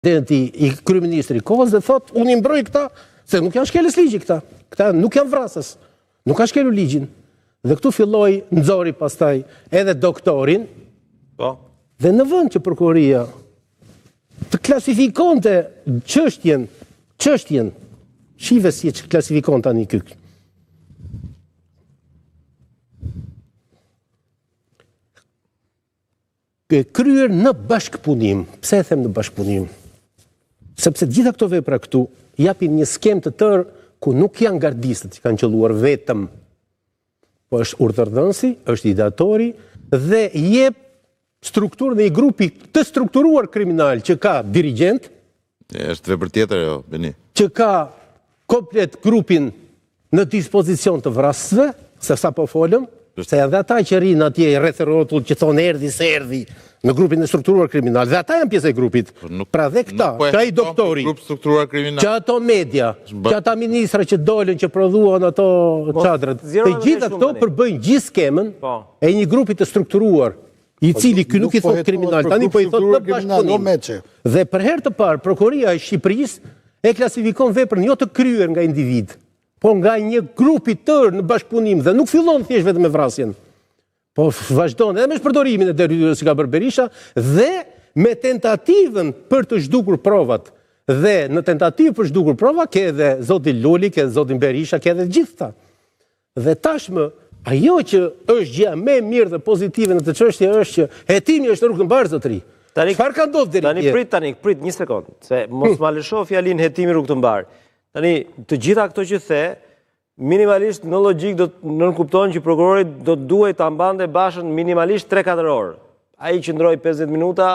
Presidenti i kryeministri i kohës dhe thotë unë i mbroj këta se nuk janë shkelës ligji këta. Këta nuk janë vrasës. Nuk kanë shkelur ligjin. Dhe këtu filloi nxori pastaj edhe doktorin. Po. Dhe në vend që prokuroria të klasifikonte çështjen, çështjen, shife si e klasifikon tani ky. E kryer në bashkëpunim. Pse e them në bashkëpunim? Sepse të gjitha këto vepra këtu japin një skemë të tërë ku nuk janë gardistët që kanë qëlluar vetëm, po është urdhërdhënësi, është ideatori dhe jep strukturën e një grupi të strukturuar kriminal që ka dirigjent, Është vepër tjetër ajo, Beni. Që ka komplet grupin në dispozicion të vrasësve, se sa po folëm, se janë dhe ata që rrinë atje rreth rrotull që thonë erdhi se erdhi në grupin e strukturuar kriminal dhe ata janë pjesë e grupit. Po nuk, pra dhe këta, po që ai doktori, grup strukturuar kriminal. Që ato media, që ata ministra që dolën që prodhuan ato çadrat, të gjitha këto përbëjnë gjithë skemën po. e një grupi të strukturuar i po, cili ky nuk i po thotë kriminal, tani po i thotë në bashkëpunim. Dhe për herë të parë prokuroria e Shqipërisë e klasifikon veprën jo të kryer nga individ, po nga një grup i tërë në bashkëpunim dhe nuk fillon thjesht vetëm me vrasjen. Po vazhdon edhe me shpërdorimin e detyrës që ka bërë Berisha dhe me tentativën për të zhdukur provat. Dhe në tentativë për zhdukur prova ke edhe zotin Luli, ke edhe zotin Berisha, ke edhe gjithë ta. Dhe tashmë, ajo që është gjëja më e mirë dhe pozitive në këtë çështje është që hetimi është në rrugë të mbarë zotëri. Tani çfarë ka ndodhur deri Tani prit tani, prit një sekond, se mos hm. ma lësho fjalinë hetimi rrugë të mbarë. Tani të gjitha këto që the, minimalisht në logjikë do të nënkupton që prokurori do të duhej ta mbante Bashën minimalisht 3-4 orë. Ai qëndroi 50 minuta,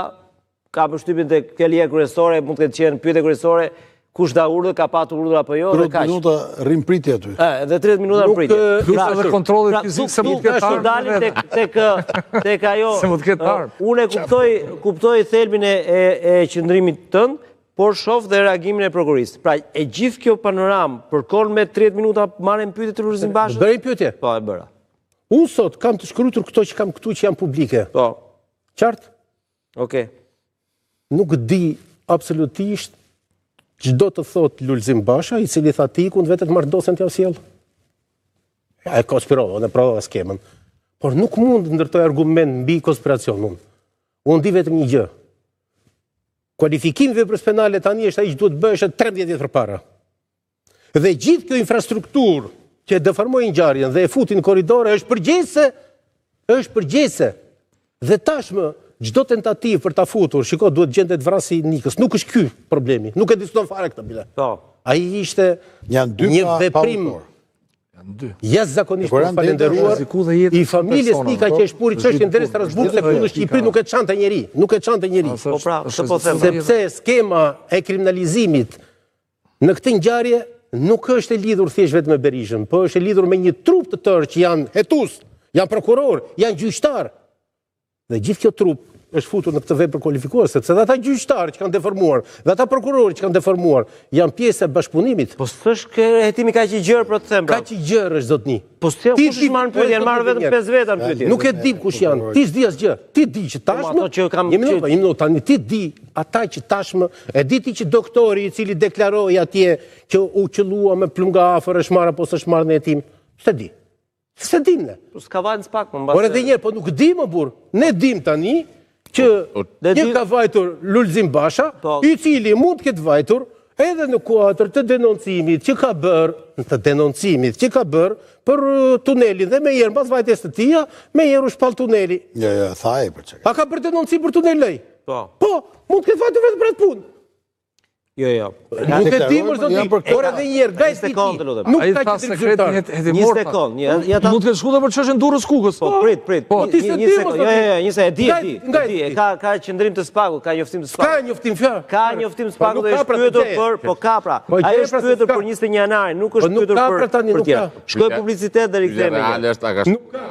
Kam përshtypjen tek fjalia kryesore, mund të ketë qenë pyetja kryesore, kush dha urdhër, ka patur urdhër apo jo, dhe 30 kaq. minuta rrim pritje aty. Ë, edhe 30 minuta në pritje. Plus pra, edhe kontrolli pra, fizik se mund të ketë armë. Dalim tek tek tek ajo. Se mund të ketë armë. Unë e kuptoj, kuptoj thelbin e e, e qëndrimit tënd, por shoh dhe reagimin e prokurorisë. Pra, e gjithë kjo panoramë përkon me 30 minuta marrjen në pyetje të Lulzim Bashës? Bëre pyetje? Po, e bëra. Unë sot kam të shkruar këto që kam këtu që janë publike. Po. Qartë? Okej. Nuk di absolutisht ç'do të thotë Lulzim Basha, i cili tha ti ku vetë të marr dosjen t'jua sjell. Ja, e konspirova, unë e prodhova skemën. Por nuk mund të ndërtoj argument mbi konspiracion unë. Unë di vetëm një gjë. Kualifikimi i veprës penale tani është ai që duhet të bëheshe 13 vjet përpara. Dhe gjithë kjo infrastrukturë që e deformoi ngjarjen dhe e futi në korridore është përgjegjëse, është përgjegjëse. Dhe tashmë çdo tentativë për ta futur, shiko, duhet gjendet vrasësi i Nikës. Nuk është ky problemi. Nuk e diskuton fare këtë bile. Po. Ai ishte Janë dy një pa, veprim pa Janë dy. Jashtëzakonisht Por të falenderuar i familjes Nika po. që e shpuri çështjen deri në Strasburg se këtu në Shqipëri nuk e çante njeri, nuk e çante njeri. Po pra, po them. Sepse skema e kriminalizimit Në këtë ngjarje nuk është e lidhur thjesht vetëm me Berishën, po është e lidhur me një trupë të tërë që janë hetues, janë prokurorë, janë gjyqtarë. Dhe gjithë kjo trupë është futur në këtë vepër kualifikuar, sepse dhe ata gjyqtarë që kanë deformuar, dhe ata prokurorë që kanë deformuar, janë pjesë e bashkëpunimit. Po s'është hetimi kaq i gjerë për të them. Pra. Kaq i gjerë është zotni. Po si kush është marrë në pyetje, janë marrë vetëm 5 veta në pyetje. Nuk e di kush janë. Ti s'di asgjë. Ti di që po, tashmë. Ato që kam një minutë, një minutë tani ti di ata që tashmë e di ti që doktori i cili deklaroi atje që u qëllua me plumb nga afër është marrë apo s'është marrë në hetim. S'e di. S'e dim ne. Po s'ka vajtë në SPAK, më mbase. Por edhe një herë, po nuk di më burrë. Ne dim tani që po, po, një ka vajtur Lulzim Basha, po. i cili mund të ketë vajtur edhe në kuadër të denoncimit që ka bërë, të denoncimit që ka bërë për uh, tunelin dhe menjëherë mbas vajtjes së tija, menjëherë u shpall tuneli. Jo, jo, tha ai për çka. A ka bërë denoncim për tunelin ai? Po. Po, mund të ketë vajtur vetëm për atë punë. Jo, jo. Nuk e di më zoti, por edhe një herë, nga e di ti. Nuk Ai ka tha qëndrim sekretin zyrtar. het- hetimor. Një tha. sekond, një- ja ta- Mund të ketë shkuar dhe për çështjen Durrës Kukës. Po, prit, prit. Po, Një- ti s'e një di, sekond. mos Jo, jo, jo, një se e di, e Nga- di. nga E di, e e di. ka ka qëndrim të SPAK-ut, ka njoftim të Ka SPAK-ut. njoftim fja. Ka njoftim të Po, SPAK-ut nuk dhe ka është pra të pyetur gjeje. për, po ka pra. Po, Ai gjeje është pra se pyetur s'ka. për 21 janarin, nuk Po, është nuk pyetur ka për pra tani, për nuk tjera. ka. Shkoj publicitet dhe rikthehemi. Reale është a ka Nuk ka.